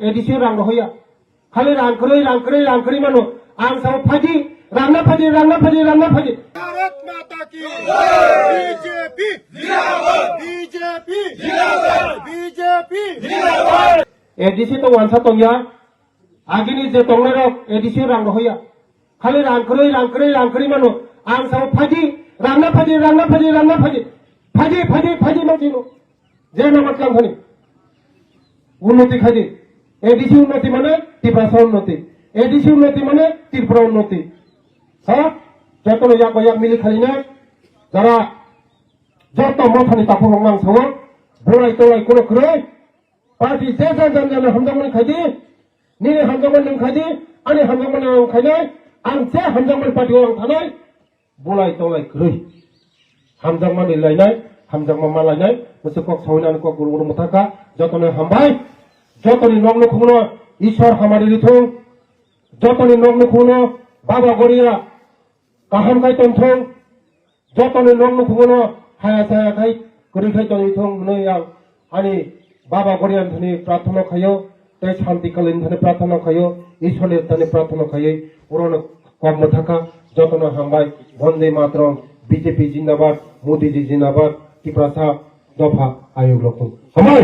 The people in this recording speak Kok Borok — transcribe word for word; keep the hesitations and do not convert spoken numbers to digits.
A D C rang rohoya. Khali rang kwrwi, rang kwrwi, rang kwrwi mano. Ang sao phaidi, rangna phaidi, rangna phaidi, rangna phaidi. Bharat माता की जय। B J P जिंदाबाद। B J P जिंदाबाद। B J P जिंदाबाद। A D C to wansa tongya. Agini je tongnai rok A D C rang rohoya. Khali rang kwrwi, rang kwrwi, rang kwrwi mano. Ang sao phaidi, rangna phaidi, rangna phaidi, rangna phaidi. Phaidi, phaidi, phaidi ma chino. Je nama tlang thani. Unnoti khaidi. A D C unnoti mane Tiprasa unnoti. A D C unnoti mane Tripura unnoti. Ha? Jotono yak ba yak mili khaline. Jara joto mothani takhuk rok nang sao. Bolai tolai kuro kwrwi. Party je jan jan jan hamjakmani khaidi. Nini hamjakmani nang khaidi. Ani hamjakmani nang khainai. Ang je hamjakmani party o ang thanai. Bolai tolai kwrwi. Hamjakmani lainai, hamjakma ma lainai, mwswk kok sawinani kok guru guru mwthakha, jotoni hambai, jotoni nok nukhungno Ishwar hamari rithung, jotoni nok nukhungno Baba Goria kaham khai tongthung, jotoni nok nukhungno haya saya khai kwrwi khai tongwi thung hwnwi ang Ani Baba Gorian thani prarthana khayo, tei Shanti Kalin thani prarthana khayo, Ishwar ni thani prarthana khayo, orono kok mwthakha, jotono hambai, Vande Mataram, B J P Jindabad, Modi ji Jindabad, Tiprasa dopha ayuk rokung. Hambai!